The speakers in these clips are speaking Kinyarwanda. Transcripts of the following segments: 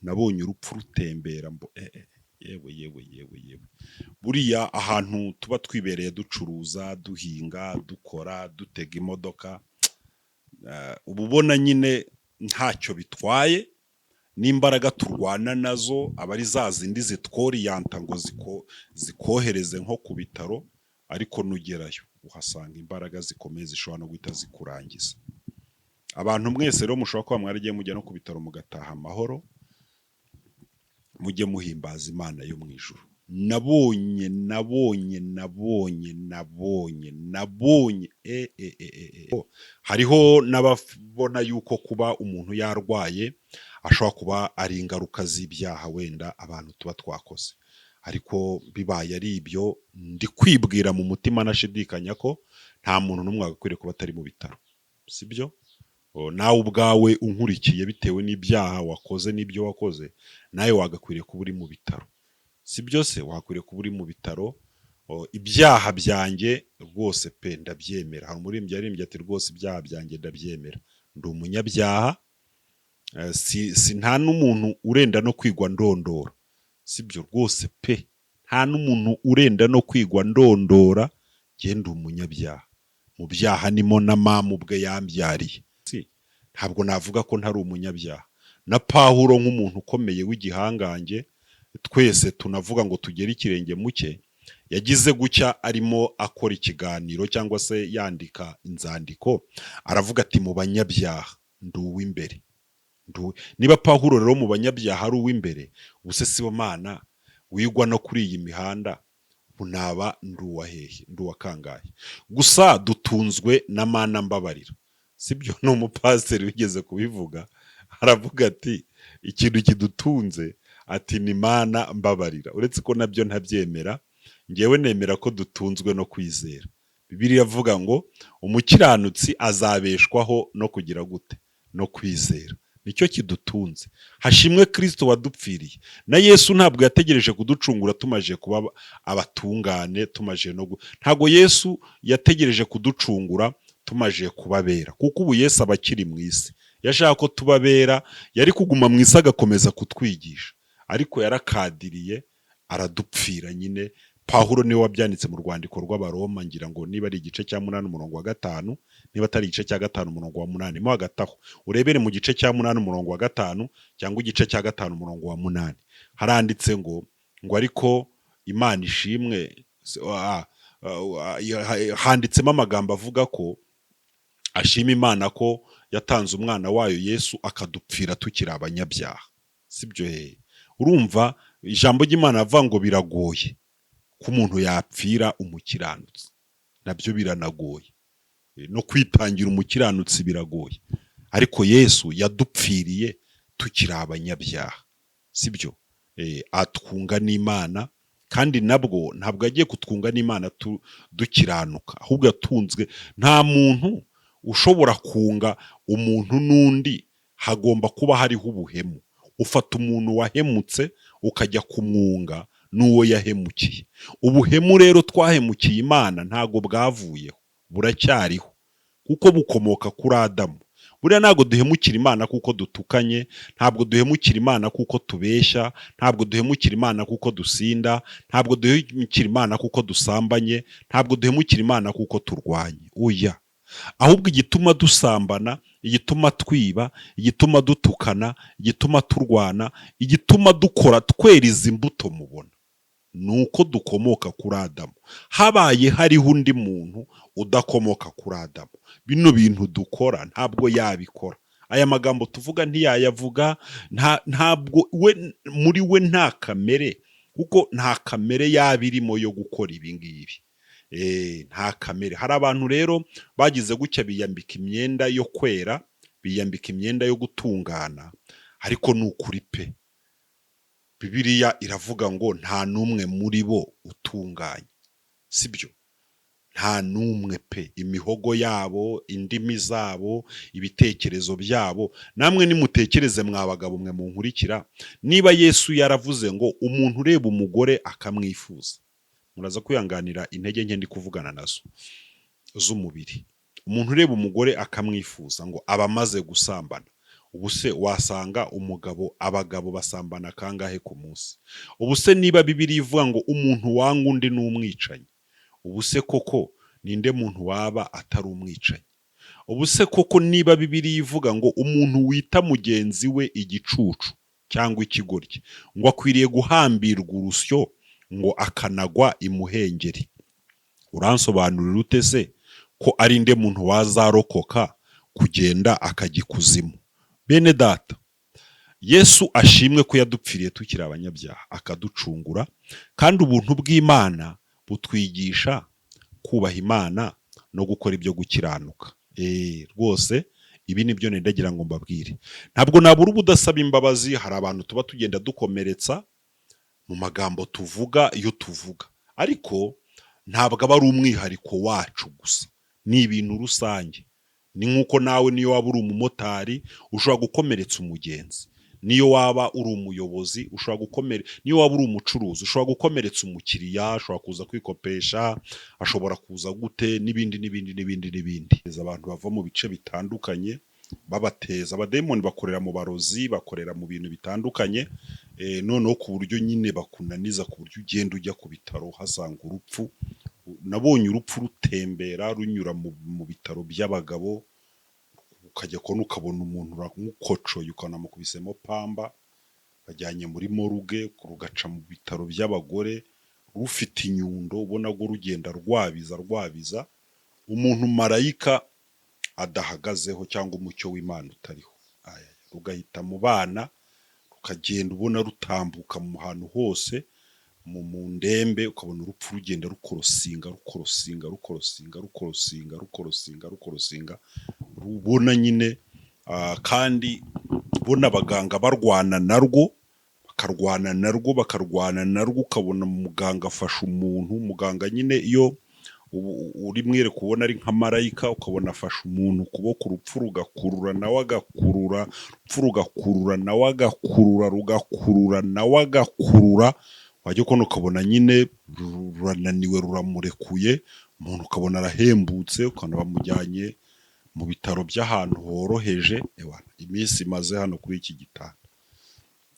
Nabonye urupfu rutembera mbo yewe, yewe, yewe, yewe! Buriya ahantu tuba twibereye, ducuruza, duhinga, dukora, dutega imodoka, uba ubona nyine ntacyo bitwaye. N'imbaraga turwana nazo aba ari za zindi zitworiyanta ngo zikohereze nko ku bitaro, ariko nugerayo uhasanga imbaraga zikomeye zishobora no guhita zikurangiza. Abantu mwese rero mushobora kuba mwaragiye mujya no ku bitaro mugataha amahoro, mujye muhimbaza Imana yo mu ijuru. Nabonye, nabonye, nabonye, nabonye, nabonye e, e, e, e, e. Hariho n'ababona yuko kuba umuntu yarwaye ashobora kuba ari ingaruka z'ibyaha wenda abantu tuba twakoze, ariko bibaye ari ibyo, ndi kwibwira mu mutima nashidikanya ko nta muntu n'umwe wagakwiriye kuba atari mu bitaro, sibyo? Nawe ubwawe unkurikiye, bitewe n'ibyaha wakoze n'ibyo wakoze, nawe wagakwiriye kuba uri mu bitaro, sibyo se? Wakwiriye kuba uri mu bitaro. Ibyaha byanjye rwose pe ndabyemera. Hari umuririmbyi yaririmbye ati: "Rwose ibyaha byanjye ndabyemera, ndi umunyabyaha." Si nta n'umuntu urenda no kwigwa ndondora, sibyo? Rwose pe, nta n'umuntu urenda no kwigwa ndondora. Njye ndi umunyabyaha, mu byaha nimo na mama ubwe yambyariye. Si ntabwo navuga ko ntari umunyabyaha. Na Pawulo nk'umuntu ukomeye w'igihangange twese tunavuga ngo tugere ikirenge mu cye, yagize gutya arimo akora ikiganiro cyangwa se yandika inzandiko, aravuga ati: "Mu banyabyaha ndi uw'imbere." Niba Pawulo rero mu banyabyaha ari uw'imbere, ubuse Sibomana wigwa no kuri iyi mihanda, ubu naba ndi uwa hehe, ndi uwa kangahe? Gusa dutunzwe na Mana mbabarira, sibyo? Ni umupasiteri wigeze kubivuga, aravuga ati: "Ikintu kidutunze," ati, "ni Mana mbabarira." Uretse ko nabyo ntabyemera, ngewe nemera ko dutunzwe no kwizera. Bibiliya iravuga ngo umukiranutsi azabeshwaho no kugira gute? No kwizera. Nicyo kidutunze. Hashimwe Kirisito wadupfiriye. Na Yesu ntabwo yategereje kuducungura tumaje kuba abatungane, tumaje no ntabwo Yesu yategereje kuducungura tumaje kubabera, kuko ubu Yesu aba akiri mu isi. Yashaka ko tubabera, yari kuguma mu isi agakomeza kutwigisha, ariko yarakadiriye aradupfira nyine. Pawulo niwe wabyanditse mu rwandiko rw'Abaroma, ngira ngo niba ari igice cya 8 umurongo wa 5, niba atari igice cya 5 umurongo wa 8, mo hagati aho urebere mu gice cya 8 umurongo wa 5 cyangwa igice cya 5 umurongo wa 8, haranditse ngo ariko Imana ishimwe. Handitsemo amagambo avuga ko ashima Imana ko yatanze umwana wayo Yesu akadupfira tukiri abanyabyaha, sibyo he? Urumva ijambo ry'Imana avuga ngo biragoye ko umuntu yapfira umukiranutsi, nabyo biranagoye, no kwitangira umukiranutsi biragoye, ariko Yesu yadupfiriye tukiri abanyabyaha, sibyo? Atwunga n'Imana, kandi nabwo ntabwo yagiye kutwunga n'Imana dukiranuka, ahubwo yatunzwe. Nta muntu ushobora kunga umuntu n'undi, hagomba kuba hariho ubuhemu. Ufata umuntu wahemutse ukajya kumwunga n'uwo yahemukiye. Ubuhemu rero twahemukiye Imana ntabwo bwavuyeho, buracyariho, kuko bukomoka kuri Adamu. Buriya ntabwo duhemukira Imana kuko dutukanye, ntabwo duhemukira Imana kuko tubeshya, ntabwo duhemukira Imana kuko dusinda, ntabwo duhemukira Imana kuko dusambanye, ntabwo duhemukira Imana kuko turwanye. Oya, ahubwo igituma dusambana, igituma twiba, igituma dutukana, igituma turwana, igituma dukora twera izi mbuto mubona, ni uko dukomoka kuri Adamu. Habaye hariho undi muntu udakomoka kuri Adamu, bino bintu dukora ntabwo yabikora, aya magambo tuvuga ntiyayavuga. Ntabwo we, muri we nta kamere, kuko nta kamere yaba irimo yo gukora ibi ngibi. Nta kamere. Hari abantu rero bagize gutya biyambika imyenda yo kwera, biyambika imyenda yo gutungana, ariko ni ukuri pe, Bibiliya iravuga ngo nta n'umwe muri bo utunganye, sibyo? Nta n'umwe pe. Imihogo yabo, indimi zabo, ibitekerezo byabo, namwe nimutekereze, mwa bagabo mwe munkurikira, niba Yesu yaravuze ngo umuntu ureba umugore akamwifuza, muraza kwihanganira intege nke ndi kuvugana nazo z'umubiri, umuntu ureba umugore akamwifuza ngo aba amaze gusambana. Ubu se wasanga umugabo, abagabo basambana kangahe ku munsi? Ubu se niba Bibiliya ivuga ngo umuntu wanga undi ni umwicanyi, ubu se koko ninde muntu waba atari umwicanyi? Ubu se koko niba Bibiliya ivuga ngo umuntu wita mugenzi we igicucu cyangwa ikigoryi ngo akwiriye guhambirwa urusyo ngo akanagwa imuhengeri, uransobanurira ute se ko ari nde muntu wazarokoka kugenda akajya ikuzimu? Bene data, Yesu ashimwe ko yadupfiriye tukiri abanyabyaha akaducungura, kandi ubuntu bw'Imana butwigisha kubaha Imana no gukora ibyo gukiranuka. Rwose ibi ni byo ndagira ngo mbabwire. Ntabwo nabura ubudasaba imbabazi. Hari abantu tuba tugenda dukomeretsa mu magambo tuvuga iyo tuvuga, ariko ntabwo aba ari umwihariko wacu gusa, ni ibintu rusange. Ni nk'uko nawe niyo waba uri umumotari ushobora gukomeretsa umugenzi, niyo waba uri umuyobozi ushobora gukomere, niyo waba uri umucuruzi ushobora gukomeretsa umukiriya, ashobora kuza kwikopesha, ashobora kuza gute, n'ibindi n'ibindi n'ibindi n'ibindi. Abantu bava mu bice bitandukanye babateza abadayimoni, bakorera mu barozi, bakorera mu bintu bitandukanye, noneho ku buryo nyine bakunaniza, ku buryo ugenda ujya ku bitaro uhasanga urupfu. Nabonye urupfu rutembera runyura mu bitaro by'abagabo, ukajya kubona ukabona umuntu uramukocoye, ukanamukubisemo pamba, bajyanye muri morgue. Rugaca mu bitaro by'abagore rufite inyundo, ubona ko rugenda rwabiza rwabiza umuntu marayika adahagazeho cyangwa umucyo w'Imana utariho. Aya, rugahita mu bana, rukagenda ubona rutambuka mu hantu hose mu ndembe, ukabona urupfu rugenda rukorosinga, rukorosinga, rukorosinga, rukorosinga, rukorosinga, rukorosinga, rubona nyine, kandi ubona abaganga barwana narwo, bakarwana narwo, bakarwana narwo, ukabona muganga afasha umuntu. Muganga nyine iyo uri mwereka ubona ari nka marayika, ukabona afashe umuntu ukuboko, urupfu rugakurura nawe agakurura, urupfu rugakurura nawe agakurura, rugakurura nawe agakurura, wajya kubona ukabona nyine rurananiwe, ruramurekuye, umuntu ukabona arahembutse, ukabona bamujyanye mu bitaro by'ahantu horoheje. Ewana, iminsi imaze hano kuri iki gitanda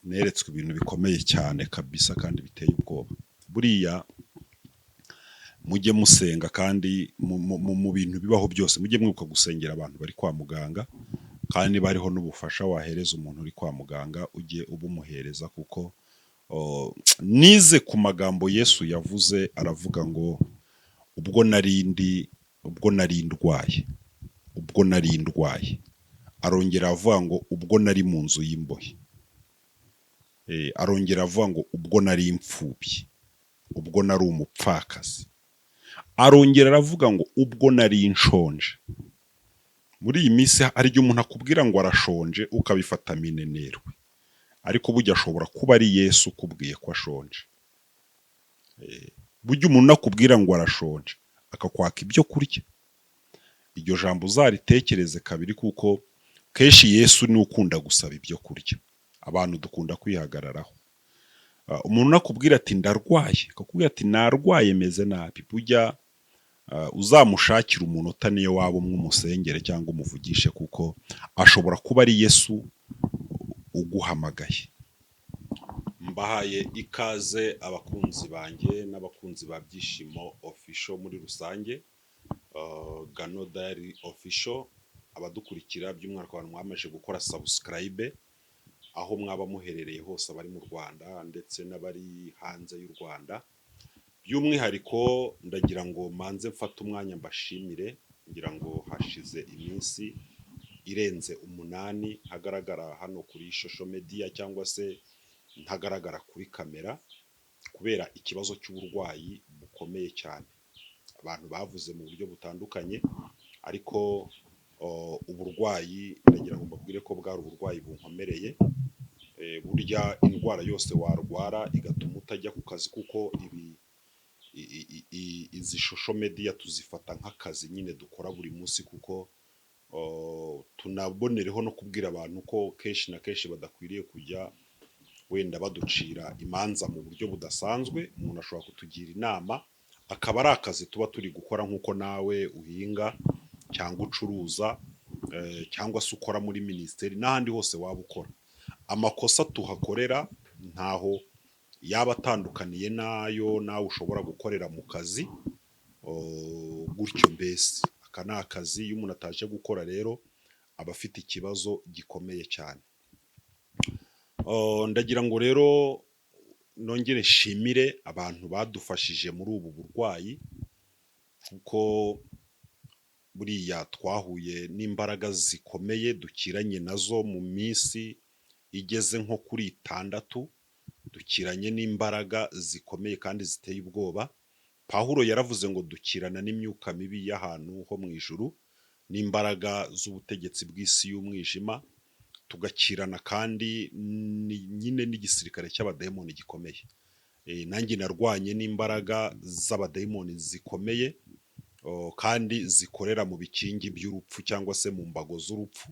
neretswe ibintu bikomeye cyane kabisa kandi biteye ubwoba. Buriya mujye musenga, kandi mu bintu bibaho byose mujye mwibuka gusengera abantu bari kwa muganga, kandi niba hariho n'ubufasha wahereza umuntu uri kwa muganga ujye ubumuhereza, kuko nize ku magambo Yesu yavuze, aravuga ngo ubwo nari ndi, ubwo nari ndwaye, ubwo nari ndwaye, arongera avuga ngo ubwo nari mu nzu y'imbohe, arongera avuga ngo ubwo nari imfubyi, ubwo nari umupfakazi, arongera aravuga ngo ubwo nari nshonje. Muri iyi minsi hari igihe umuntu akubwira ngo arashonje ukabifata minenerwe, ariko burya ashobora kuba ari Yesu ukubwiye ko ashonje. Burya umuntu akubwira ngo arashonje akakwaka ibyo kurya, iryo jambo uzaritekereze kabiri, kuko kenshi Yesu ni ukunda gusaba ibyo kurya, abantu dukunda kwihagararaho. Umuntu nakubwira ati ndarwaye, akakubwira ati narwaye meze nabi, burya uzamushakira umunota niyo waba umwe umusengere cyangwa umuvugishe, kuko ashobora kuba ari Yesu uguhamagaye. Mbahaye ikaze abakunzi banjye n'abakunzi ba Byishimo Official muri rusange, Gano Diary Official, abadukurikira by'umwihariko abantu mwamaze gukora subscribe, aho mwaba muherereye hose, abari mu Rwanda ndetse n'abari hanze y'u Rwanda. By'umwihariko ndagira ngo manze mfate umwanya mbashimire, ngira ngo hashize iminsi irenze 8 ntagaragara hano kuri social media cyangwa se ntagaragara kuri kamera kubera ikibazo cy'uburwayi bukomeye cyane. Abantu bavuze mu buryo butandukanye, ariko uburwayi ndagira ngo mbabwire ko bwari uburwayi bunkomereye. Burya indwara yose warwara igatuma utajya ku kazi, kuko ibi izi social media tuzifata nk'akazi nyine dukora buri munsi, kuko tunabonereho no kubwira abantu ko kenshi na kenshi badakwiriye kujya wenda baducira imanza mu buryo budasanzwe. Umuntu ashobora kutugira inama akaba ari akazi tuba turi gukora nk'uko nawe uhinga cyangwa ucuruza. cyangwa se ukora muri minisiteri n'ahandi hose waba ukora, amakosa tuhakorera ntaho yaba atandukaniye n'ayo nawe ushobora gukorera mu kazi. Gutyo mbese aka ni akazi. Iyo umuntu ataje gukora rero aba afite ikibazo gikomeye cyane. Ndagira ngo rero nongere nshimire abantu badufashije muri ubu burwayi, kuko buriya twahuye n'imbaraga zikomeye dukiranye nazo mu minsi igeze nko kuri 6, dukiranye n'imbaraga zikomeye kandi ziteye ubwoba. Pawulo yaravuze ngo dukirana n'imyuka mibi y'ahantu ho mu ijuru, n'imbaraga z'ubutegetsi bw'isi y'umwijima, tugakirana kandi nyine n'igisirikare cy'abadayimoni gikomeye. Nanjye narwanye n'imbaraga z'abadayimoni zikomeye, kandi zikorera mu bikingi by'urupfu cyangwa se mu mbago z'urupfu,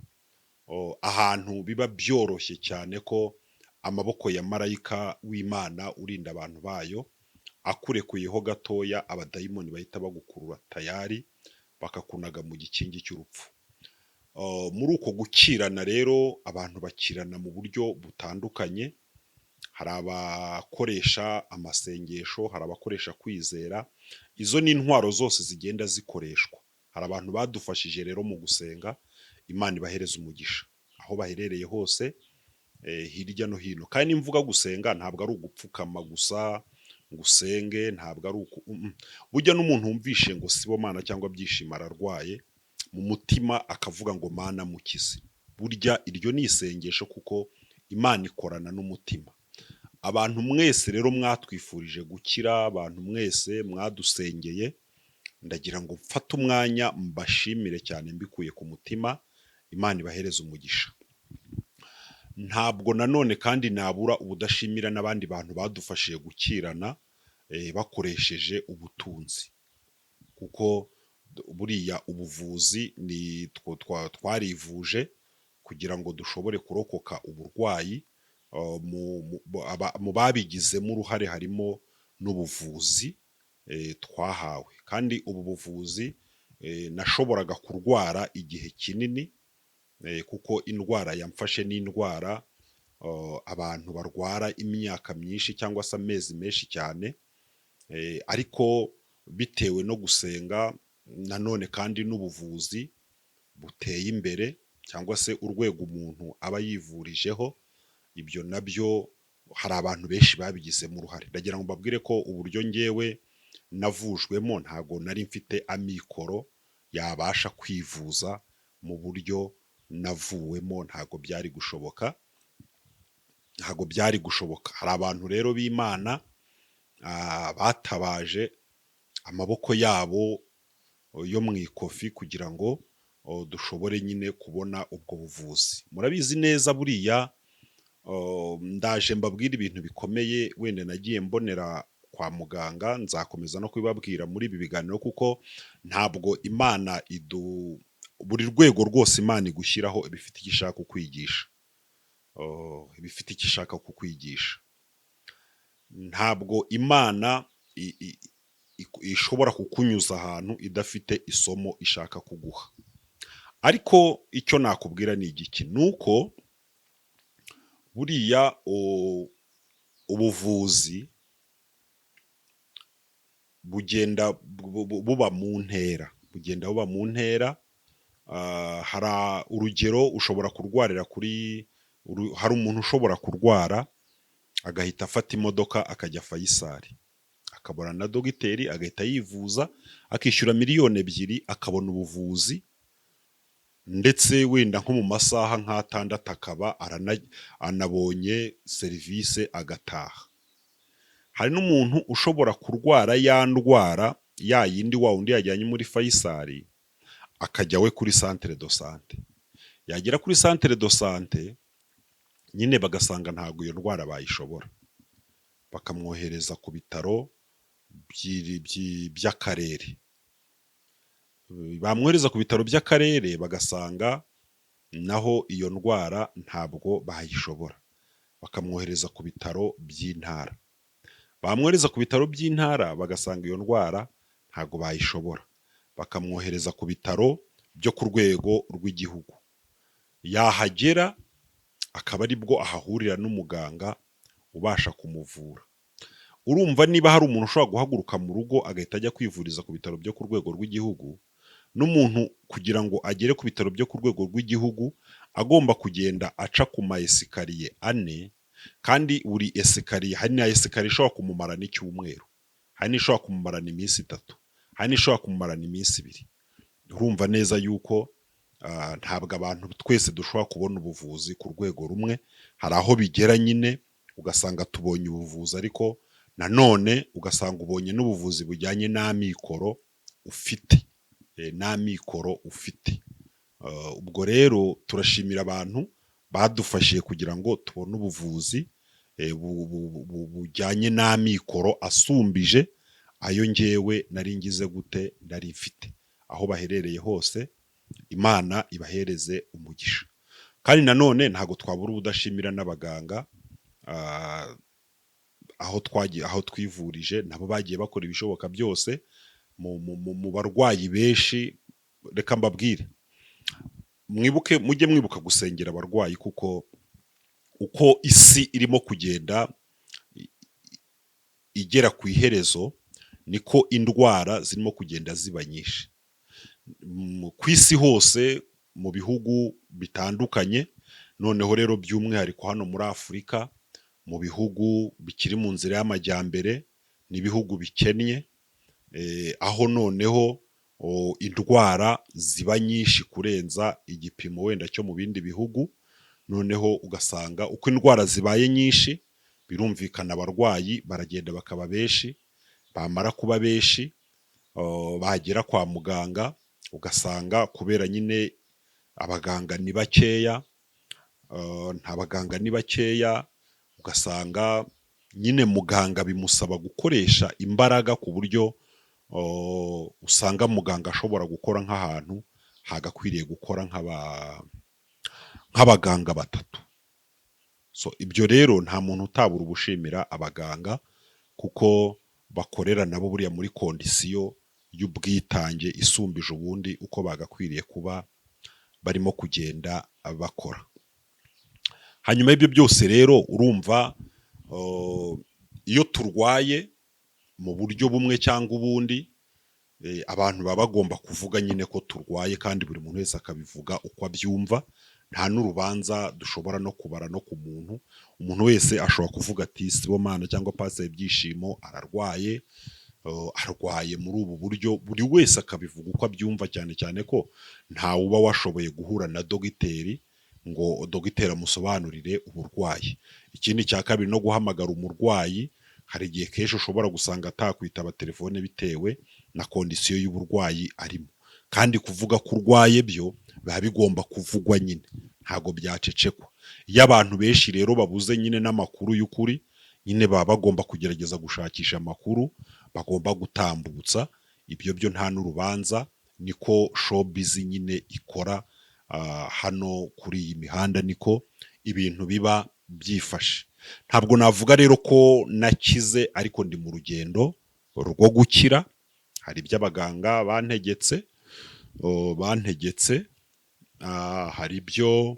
ahantu biba byoroshye cyane ko amaboko ya marayika w'Imana urinda abantu bayo akurekuyeho gatoya, abadayimoni bahita bagukurura tayari bakakunaga mu gikingi cy'urupfu. Muri uko gukirana rero abantu bakirana mu buryo butandukanye. Hari abakoresha amasengesho, hari abakoresha kwizera, izo ni intwaro zose zigenda zikoreshwa. Hari abantu badufashije rero mu gusenga, Imana ibahereza umugisha aho baherereye hose, hirya no hino. Kandi nimvuga gusenga ntabwo ari ugupfukama gusa ngo usenge, ntabwo ari uku. Burya n'umuntu wumvishe ngo Sibomana cyangwa Byishimo ararwaye, mu mutima akavuga ngo Mana mukize, burya iryo ni isengesho, kuko Imana ikorana n'umutima. Abantu mwese rero mwatwifurije gukira, abantu mwese mwadusengeye, ndagira ngo mfate umwanya mbashimire cyane mbikuye ku mutima, Imana ibahereze umugisha. Ntabwo nanone kandi nabura ubudashimira n'abandi bantu badufashije gukirana, bakoresheje ubutunzi, kuko buriya ubuvuzi ni twarivuje kugira ngo dushobore kurokoka uburwayi. Mu babigizemo uruhare harimo n'ubuvuzi twahawe. Kandi ubu buvuzi, nashoboraga kurwara igihe kinini, kuko indwara yamfashe ni indwara abantu barwara imyaka myinshi cyangwa se amezi menshi cyane, ariko bitewe no gusenga nanone kandi n'ubuvuzi buteye imbere cyangwa se urwego umuntu aba yivurijeho, ibyo nabyo hari abantu benshi babigizemo uruhare. Ndagira ngo mbabwire ko uburyo ngewe navujwemo ntago nari mfite amikoro yabasha kwivuza mu buryo navuwemo, ntago byari gushoboka, ntago byari gushoboka. Hari abantu rero b'Imana batabaje amaboko yabo yo mu ikofi kugira ngo dushobore nyine kubona ubwo buvuzi. Murabizi neza buriya, ndaje mbabwire ibintu bikomeye wenda nagiye mbonera kwa muganga, nzakomeza no kubibabwira muri ibi biganiro, kuko ntabwo Imana idu buri rwego rwose Imana igushyiraho iba ifite icyo ishaka kukwigisha. Iba ifite icyo ishaka kukwigisha. Ntabwo Imana ishobora kukunyuza ahantu idafite isomo ishaka kuguha. Ariko icyo nakubwira ni igiki? Ni uko buriya ubuvuzi bugenda buba mu ntera, bugenda buba mu ntera. Hari urugero ushobora kurwarira kuri, hari umuntu ushobora kurwara agahita afata imodoka akajya Faisal, akabona na dogiteri, agahita yivuza, akishyura 2 miliyoni akabona ubuvuzi, ndetse wenda nko mu masaha nk'atandatu akaba anabonye serivisi agataha. Hari n'umuntu ushobora kurwara ya ndwara ya yindi wa wundi yajyanye muri Faisal, akajya we kuri centre de santé, yagera kuri centre de santé nyine bagasanga ntabwo iyo ndwara bayishobora, bakamwohereza ku bitaro by'akarere. Bamwohereza ku bitaro by'akarere bagasanga naho iyo ndwara ntabwo bayishobora, bakamwohereza ku bitaro by'intara. Bamwohereza ku bitaro by'intara bagasanga iyo ndwara ntabwo bayishobora, bakamwohereza ku bitaro byo ku rwego rw'igihugu. Yahagera akaba aribwo ahahurira n'umuganga ubasha kumuvura. Urumva, niba hari umuntu ushobora guhaguruka mu rugo agahita ajya kwivuriza ku bitaro byo ku rwego rw'igihugu, n'umuntu kugira ngo agere ku bitaro byo ku rwego rw'igihugu agomba kugenda aca ku ma escalier ane, kandi buri escalier, hari na escalier ishobora kumumarana icyumweru, hari n'ishobora kumumarana iminsi 3, hari n'ishobora kumumarana iminsi 2. Urumva neza yuko ntabwo abantu twese dushobora kubona ubuvuzi ku rwego rumwe. Hari aho bigera nyine ugasanga tubonye ubuvuzi, ariko nanone ugasanga ubonye n'ubuvuzi bujyanye n'amikoro ufite, n'amikoro ufite. Ubwo rero turashimira abantu badufashije kugira ngo tubone ubuvuzi bujyanye n'amikoro asumbije ayo ngewe nari ngize gute, nari mfite. Aho baherereye hose, Imana ibahereze umugisha. Kandi nanone ntabwo twabura ubudashimira n'abaganga aho twagiye, aho twivurije, nabo bagiye bakora ibishoboka byose mu barwayi benshi. Reka mbabwire, mwibuke, mujye mwibuka gusengera abarwayi, kuko uko isi irimo kugenda igera ku iherezo niko indwara zirimo kugenda ziba nyinshi ku isi hose, mu bihugu bitandukanye. Noneho rero by'umwihariko hano muri Afurika, mu bihugu bikiri mu nzira y'amajyambere n'ibihugu bikennye, aho noneho indwara ziba nyinshi kurenza igipimo wenda cyo mu bindi bihugu. Noneho ugasanga uko indwara zibaye nyinshi, birumvikana abarwayi baragenda bakaba benshi. Bamara kuba benshi, bagera kwa muganga ugasanga kubera nyine abaganga ni bakeya, nta baganga, ni bakeya, ugasanga nyine muganga bimusaba gukoresha imbaraga ku buryo usanga muganga ashobora gukora nk'ahantu hagakwiriye gukora nk'abaganga batatu. So ibyo rero nta muntu utabura ubushimira abaganga, kuko bakorera nabo buriya muri condition y'ubwitange isumbije ubundi uko bagakwiriye kuba barimo kugenda bakora. Hanyuma y'ibyo byose rero, urumva iyo turwaye mu buryo bumwe cyangwa ubundi, abantu baba bagomba kuvuga nyine ko turwaye, kandi buri muntu wese akabivuga uko abyumva. Nta n'urubanza dushobora no kubara no ku muntu. Umuntu wese ashobora kuvuga ati: "Sibomana cyangwa Pasiteri Byishimo ararwaye, arwaye muri ubu buryo." Buri wese akabivuga uko abyumva, cyane cyane ko ntawe uba washoboye guhura na dogiteri ngo dogiteri amusobanurire uburwayi. Ikindi cya kabiri, no guhamagara umurwayi, hari igihe kenshi ushobora gusanga atakwitaba telefone bitewe na condition y'uburwayi arimo. Kandi kuvuga ko urwaye byo biba bigomba kuvugwa nyine, ntabwo byacecekwa. Iyo abantu benshi rero babuze nyine n'amakuru y'ukuri, nyine baba bagomba kugerageza gushakisha amakuru bagomba gutambutsa. Ibyo byo nta n'urubanza, niko showbiz nyine ikora. Hano kuri iyi mihanda niko ibintu biba byifashe. Ntabwo navuga rero ko nakize, ariko ndi mu rugendo rwo gukira. Hari ibyo abaganga bantegetse, hari ibyo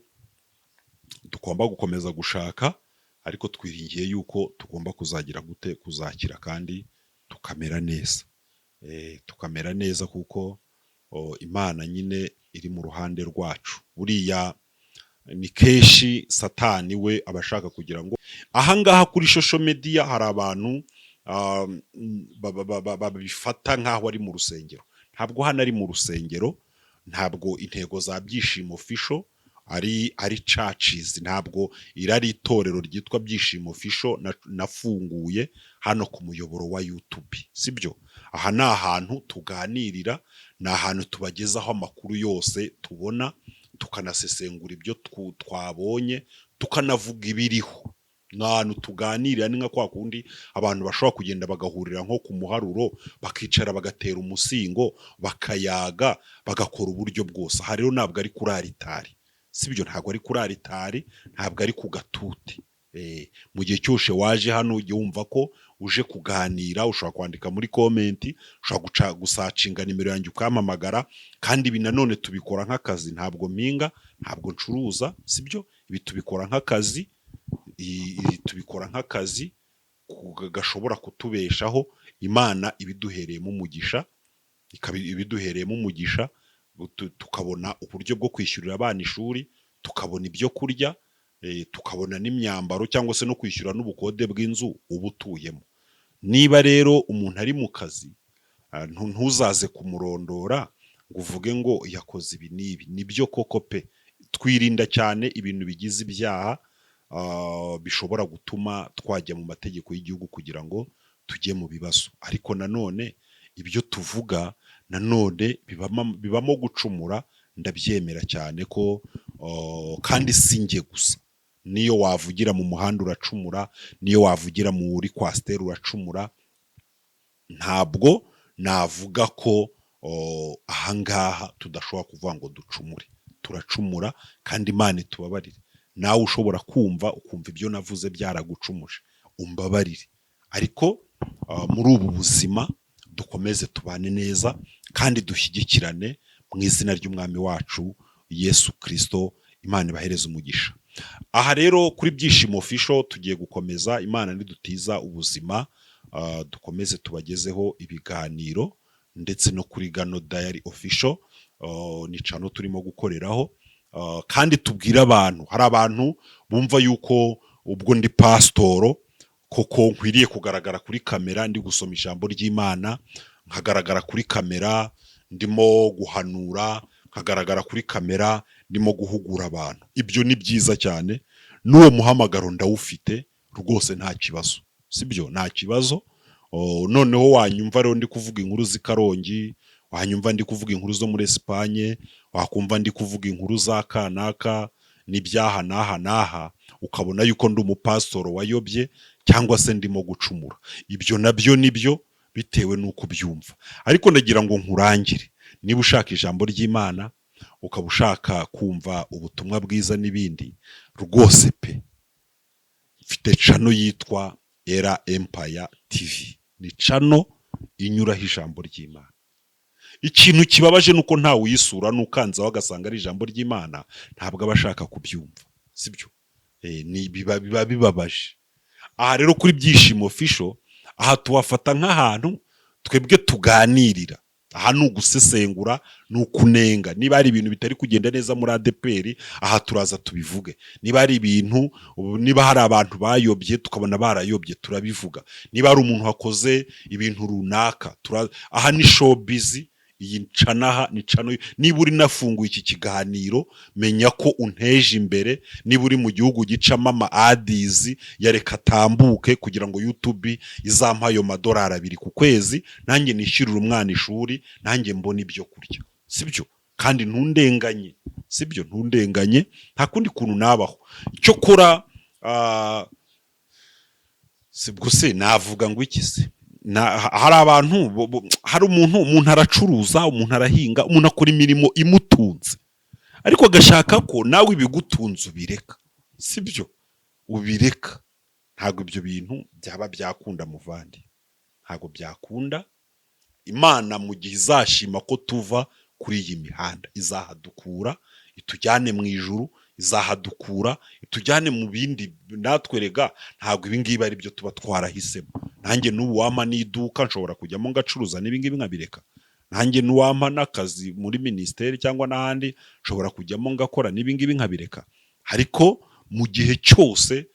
tugomba gukomeza gushaka, ariko twiringiye yuko tugomba kuzagira gute, kuzakira kandi tukamera neza, tukamera neza kuko Imana nyine iri mu ruhande rwacu. Buriya ni kenshi Satani we aba ashaka kugira ngo ahangaha kuri social media hari abantu babifata nk'aho ari mu rusengero. Ntabwo hano ari mu rusengero. Ntabwo intego za Byishimo Official ari churches. Ntabwo iri ari itorero ryitwa Byishimo Official nafunguye hano ku muyoboro wa YouTube, sibyo? Aha ni ahantu tuganirira, ni ahantu tubagezaho amakuru yose tubona, tukanasesengura ibyo twabonye, tukanavuga ibiriho. Ni ahantu tuganirira, ni nka kwa kundi abantu bashobora kugenda bagahurira nko ku muharuro, bakicara, bagatera umusingo, bakayaga, bagakora uburyo bwose. Aha rero ntabwo ari kuri aritari, sibyo? Ntabwo ari kuri aritari, ntabwo ari ku gatuti. Mu gihe cyose waje hano, ujye wumva ko uje kuganira. Ushobora kwandika muri comment, ushobora gusearchinga nimero yanjye ukampamagara. Kandi ibi nanone tubikora nk'akazi, ntabwo mpinga, ntabwo ncuruza, sibyo? Ibi tubikora nk'akazi, tubikora nk'akazi gashobora kutubeshaho. Imana ibiduhereyemo umugisha, ikaba ibiduhereyemo umugisha, tukabona uburyo bwo kwishyurira abana ishuri, tukabona ibyo kurya, tukabona n'imyambaro, cyangwa se no kwishyura n'ubukode bw'inzu uba utuyemo. Niba rero umuntu ari mu kazi, ntuzaze kumurondora ngo uvuge ngo yakoze ibi n'ibi. Nibyo koko pe, twirinda cyane ibintu bigize ibyaha, bishobora gutuma twajya mu mategeko y'igihugu kugira ngo tujye mu bibazo. Ariko nanone ibyo tuvuga nanone bibamo gucumura, ndabyemera cyane ko, kandi si njye gusa. Niyo wavugira mu muhanda uracumura, niyo wavugira muri coaster uracumura. Ntabwo navuga ko ahangaha tudashobora kuvuga ngo ducumure. Turacumura, kandi Imana itubabarire. Nawe ushobora kumva ukumva ibyo navuze byaragucumuje, umbabarire. Ariko muri ubu buzima dukomeze tubane neza kandi dushyigikirane mu izina ry'Umwami wacu Yesu Kirisito. Imana ibahereze umugisha. Aha rero kuri Byishimo Official tugiye gukomeza. Imana nidutiza ubuzima, dukomeze tubagezeho ibiganiro, ndetse no kuri Gano Diary Official, ni channel turimo gukoreraho. Kandi tubwire abantu, hari abantu bumva yuko ubwo ndi pasitoro koko nkwiriye kugaragara kuri kamera ndi gusoma ijambo ry'Imana, nkagaragara kuri kamera ndimo guhanura, nkagaragara kuri kamera ndimo guhugura abantu. Ibyo ni byiza cyane, n'uwo muhamagaro ndawufite rwose, nta kibazo, sibyo? Nta kibazo. Noneho wanyumva rero ndi kuvuga inkuru z'i Karongi, wanyumva ndi kuvuga inkuru zo muri Esipanye, wakumva ndi kuvuga inkuru za kanaka n'ibyaha n'aha n'aha, ukabona yuko ndi umupasitoro wayobye cyangwa se ndimo gucumura. Ibyo nabyo nibyo, bitewe n'uko ubyumva. Ariko ndagira ngo nkurangire, niba ushaka ijambo ry'Imana, ukaba ushaka kumva ubutumwa bwiza n'ibindi, rwose pe, mfite channel yitwa Era Empire TV. Ni channel inyuraho ijambo ry'Imana. Ikintu kibabaje ni uko ntawe uyisura, n'ukanzaho agasanga ari ijambo ry'Imana ntabwo aba ashaka kubyumva, sibyo? Ni biba bibabaje. Aha rero kuri Byishimo Official, aha tuhafata nk'ahantu twebwe tuganirira. Aha ni ugusesengura, ni ukunenga. Niba hari ibintu bitari kugenda neza muri ADEPR, aha turaza tubivuge. Niba hari ibintu, niba hari abantu bayobye, tukabona barayobye, turabivuga. Niba hari umuntu wakoze ibintu runaka, aha ni showbiz. Iyi channel aha ni channel. Niba uri nafunguye iki kiganiro, menya ko unteje imbere. Niba uri mu gihugu gicamo ama ads, yareka atambuke kugira ngo YouTube izampa ayo madolari 2 ku kwezi, nanjye nishyurire umwana ishuri, nanjye mbone ibyo kurya, sibyo? Kandi ntundenganye, sibyo? Ntundenganye, nta kundi kuntu nabaho. Icyo kora, sibwo se navuga ngo iki se? Hari abantu hari umuntu aracuruza, umuntu arahinga, umuntu akora imirimo imutunze, ariko agashaka ko nawe ibigutunze ubireka, sibyo? Ubireka. Ntabwo ibyo bintu byaba byakunda, muvandi, ntabwo byakunda. Imana mu gihe izashima ko tuva kuri iyi mihanda, izahadukura itujyane mu ijuru, izahadukura itujyane mu bindi. Natwe rega ntabwo ibi ngibi ari byo tuba twarahisemo. Nanjye n'ubu wampa n'iduka nshobora kujyamo ngacuruza, n'ibi ngibi nkabireka. Nanjye n'uwampa n'akazi muri minisiteri cyangwa n'ahandi, nshobora kujyamo ngakora, n'ibi ngibi nkabireka. Ariko mu gihe cyose,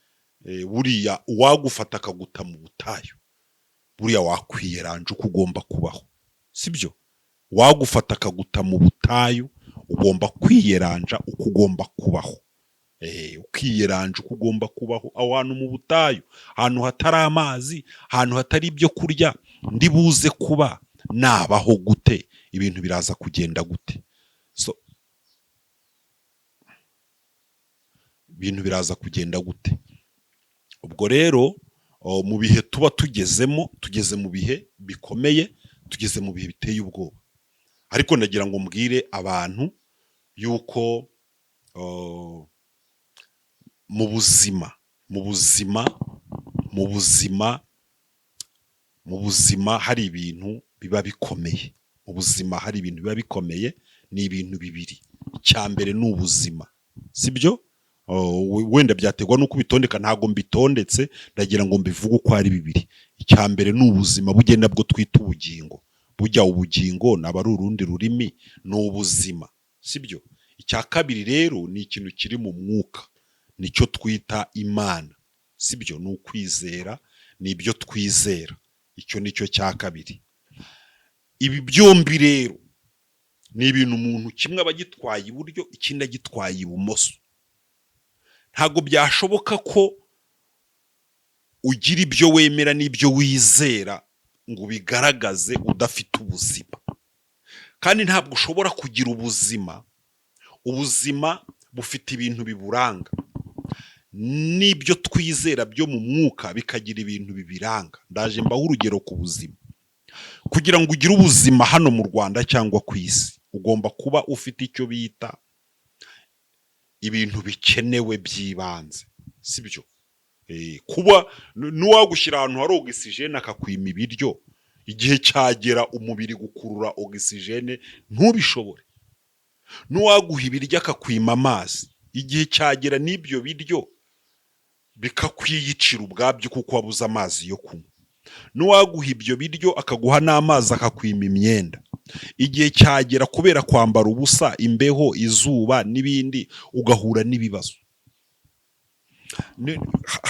buriya uwagufata akaguta mu butayu, buriya wakwiyeranja uko ugomba kubaho, sibyo? Wagufata akaguta mu butayu, ugomba kwiyeranja uko ugomba kubaho, ukiyeranja uko ugomba kubaho aho hantu mu butayu, ahantu hatari amazi, ahantu hatari ibyo kurya. Ndi buze kuba nabaho gute? Ibintu biraza kugenda gute? So ibintu biraza kugenda gute? Ubwo rero mu bihe tuba tugezemo, tugeze mu bihe bikomeye, tugeze mu bihe biteye ubwoba. Ariko ndagira ngo mbwire abantu yuko mu buzima Mu buzima hari ibintu biba bikomeye. Mu buzima hari ibintu biba bikomeye, ni ibintu bibiri. Icya mbere ni ubuzima, sibyo? Oh, wenda byaterwa n'uko ubitondeka. Ntabwo mbitondetse, ndagira ngo mbivuge uko ari bibiri. Icya mbere ni ubuzima bugenda bwo twita ubugingo. Bujya ubugingo naba ari urundi rurimi, ni ubuzima, sibyo? Icya kabiri rero ni ikintu kiri mu mwuka, nicyo twita Imana, sibyo? Ni ukwizera, ni ibyo twizera. Icyo nicyo cya kabiri. Ibi byombi rero ni ibintu umuntu kimwe aba agitwaye iburyo, ikindi agitwaye ibumoso. Ntabwo byashoboka ko ugira ibyo wemera n'ibyo wizera ngo ubigaragaze udafite ubuzima. Kandi ntabwo ushobora kugira ubuzima. Ubuzima bufite ibintu biburanga, n'ibyo twizera byo mu mwuka bikagira ibintu bibiranga. Ndaje mbaho urugero ku buzima. Kugira ngo ugire ubuzima hano mu Rwanda cyangwa ku isi, ugomba kuba ufite icyo bita ibintu bikenewe by'ibanze, sibyo? Kuba n'uwagushyira ahantu hari ogisijene akakwima ibiryo, igihe cyagera umubiri gukurura ogisijene ntubishobore. N'uwaguha ibiryo akakwima amazi, igihe cyagera n'ibyo biryo bikakwiyicira ubwabyo kuko wabuze amazi yo kunywa. N'uwaguha ibyo biryo akaguha n'amazi akakwima imyenda, igihe cyagera kubera kwambara ubusa, imbeho, izuba n'ibindi, ugahura n'ibibazo.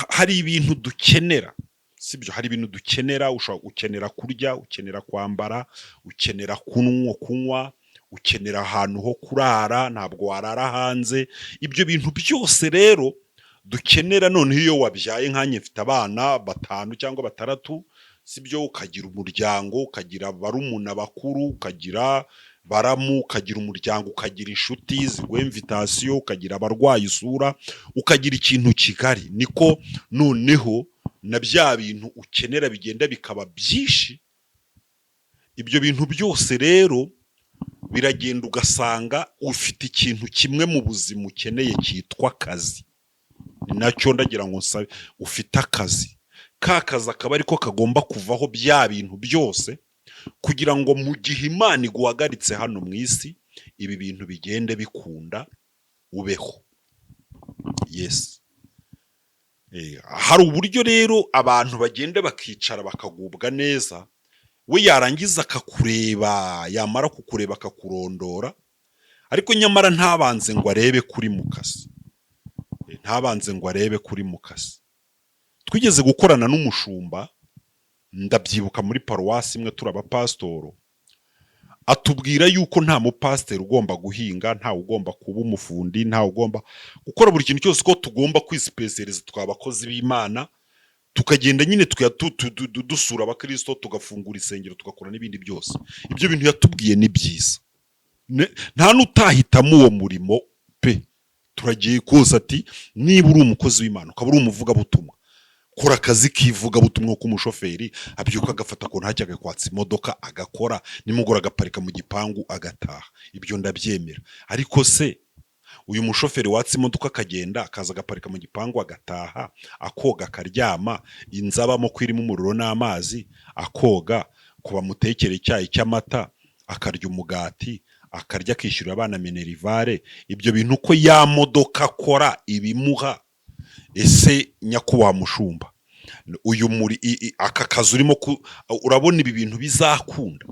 Hari ibintu dukenera, sibyo? Hari ibintu dukenera. Ushobora ukenera kurya, ukenera kwambara, ukenera kunywa, ukenera ahantu ho kurara, ntabwo warara hanze. Ibyo bintu byose rero dukenera. Noneho iyo wabyaye, nkanjye mfite abana batanu cyangwa batandatu, sibyo? Ukagira umuryango, ukagira barumuna bakuru, ukagira baramu, ukagira umuryango, ukagira inshuti ziguha invitation, ukagira abarwayi isura, ukagira ikintu kigari, niko noneho na bya bintu ukenera bigenda bikaba byinshi. Ibyo bintu byose rero biragenda, ugasanga ufite ikintu kimwe mu buzima ukeneye cyitwa akazi. Ni nacyo ndagira ngo nsabe. Ufite akazi, ka kazi akaba ariko kagomba kuvaho bya bintu byose, kugira ngo mu gihe Imana iguhagaritse hano mu isi, ibi bintu bigende bikunda ubeho. Yes. Hari uburyo rero abantu bagenda bakicara bakagubwa neza, we yarangiza akakureba, yamara kukureba akakurondora, ariko nyamara ntabanze ngo arebe kuri mu kazi. Ntabanze ngo arebe kuri mu kazi. Twigeze gukorana n'umushumba, ndabyibuka, muri paruwasi imwe turi abapasitoro, atubwira yuko nta mupasiteri ugomba guhinga, ntawe ugomba kuba umufundi, ntawe ugomba gukora buri kintu cyose, ko tugomba kwisipesiyaliza tukaba abakozi b'Imana, tukagenda nyine tukajya dusura abakirisito, tugafungura insengero, tugakora n'ibindi byose. Ibyo bintu yatubwiye ni byiza. Nta n'utahitamo uwo murimo pe. Turagiye kose ati niba uri umukozi w'Imana, ukaba uri umuvugabutumwa, kora akazi k'ivugabutumwa k'umushoferi abyuka agafata ku ntacyo, agakwatsa imodoka, agakora, nimugoroba agaparika mu gipangu agataha. Ibyo ndabyemera. Ariko se uyu mushoferi watse imodoka akagenda, akaza agaparika mu gipangu agataha, akoga, akaryama, inzu abamo ko irimo umuriro n'amazi, akoga, ku bamutekera icyayi cy'amata, akarya umugati, akarya, akishyurira abana minerval, ibyo bintu uko ya modoka akora ibimuha? Ese nyakubahwa mushumba, uyu muri aka kazi urimo urabona ibi bintu bizakunda,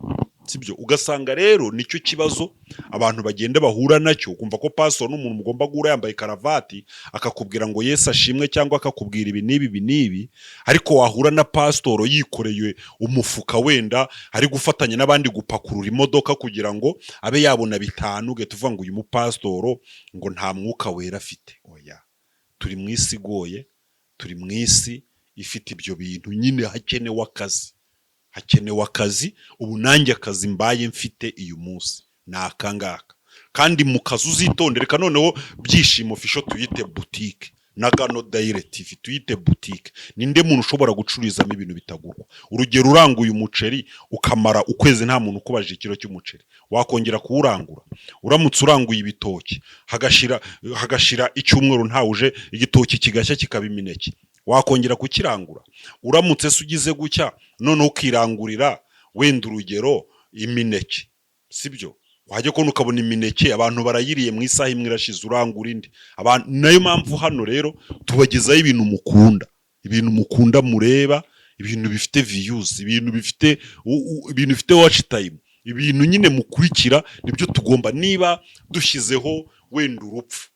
sibyo? Ugasanga rero nicyo kibazo abantu bagenda bahura nacyo. Ukumva ko pastor n'umuntu mugomba guhura yambaye karavati, akakubwira ngo "Yesu ashimwe", cyangwa akakubwira ibi n'ibi, ibi n'ibi, ariko wahura na pasitoro yikoreye umufuka, wenda ari gufatanya n'abandi gupakurura imodoka kugira ngo abe yabona 5, ugahita uvuga ngo uyu mupasitoro ngo nta Mwuka Wera afite. Oya, turi mu isi igoye, turi mu isi ifite ibyo bintu nyine. Hakenewe akazi, hakenewe akazi. Ubu nanjye akazi mbaye mfite uyu munsi ni akangaka. Kandi mu kazi uzitondere. Reka noneho Byishimo Official tuyite butike. Na Gano Daily TV tuyite butike. Ninde muntu ushobora gucururizamo ibintu bitagurwa? Urugero, uranguye umuceri ukamara ukwezi nta muntu ukubajije ikiro cy'umuceri, wakongera kuwurangura? Uramutse uranguye ibitoki hagashira icyumweru ntawuje, igitoki kigashya kikaba imineke, wakongera kukirangura? Uramutse se ugize gutya noneho ukirangurira wenda urugero imineke, sibyo, wajya kubona ukabona imineke abantu barayiriye mu isaha imwe irashize, urangura indi? Abantu nayo mpamvu hano rero tubagezaho ibintu mukunda, ibintu mukunda mureba, ibintu bifite views, ibintu bifite watch time, ibintu nyine mukurikira nibyo tugomba. Niba dushyizeho wenda urupfu,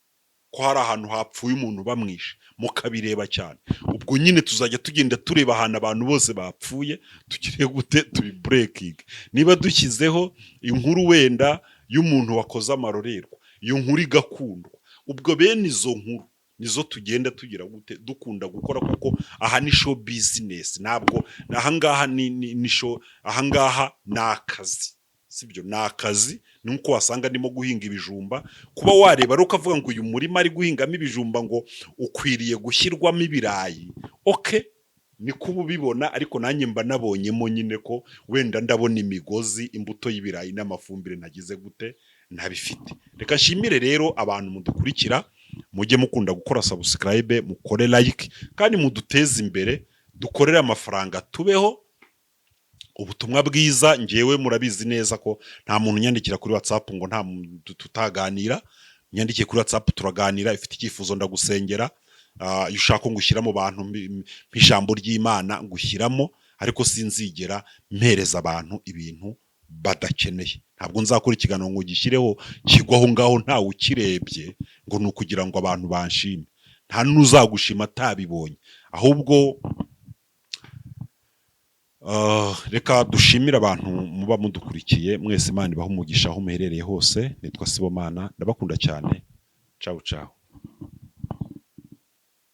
ko hari ahantu hapfuye umuntu bamwishe, mukabireba cyane, ubwo nyine tuzajya tugenda tureba ahantu abantu bose bapfuye, tugire gute? Tubibreakinge. Niba dushyizeho inkuru wenda y'umuntu wakoze amarorerwa, iyo nkuru igakundwa, ubwo bene izo nkuru nizo tugenda tugira gute? Dukunda gukora, kuko aha ni show business. Ntabwo ahangaha ni show, ahangaha ni akazi, sibyo? Ni akazi. Ni nkuko wasanga ndimo guhinga ibijumba, kuba wareba rero ukavuga ngo uyu murima ari guhingamo ibijumba ngo ukwiriye gushyirwamo ibirayi, okay, niko uba ubibona. Ariko nanjye mba nabonyemo nyine ko wenda ndabona imigozi, imbuto y'ibirayi n'amafumbire ntagize gute? Ntabifite. Reka nshimire rero abantu mudukurikira. Mujye mukunda gukora subscribe, mukore like, kandi muduteze imbere, dukorere amafaranga, tubeho ubutumwa bwiza. Ngewe murabizi neza ko nta muntu unyandikira kuri WhatsApp ngo nta muntu tutaganira. Nyandikiye kuri WhatsApp turaganira, ifite icyifuzo ndagusengera. Iyo ushaka ko ngushyira mu bantu ijambo ry'Imana ngushyiramo, ariko sinzigera mpereza abantu ibintu badakeneye. Ntabwo nzakora ikiganiro ngo gishyireho kigwa aho ngaho ntawe ukirebye, ngo ni ukugira ngo abantu banshime. Nta n'uzagushima atabibonye. Ahubwo reka dushimire abantu muba mudukurikiye mwese. Imana ibahe umugisha aho muherereye hose. Nitwa Sibomana, ndabakunda cyane. Ciao ciao.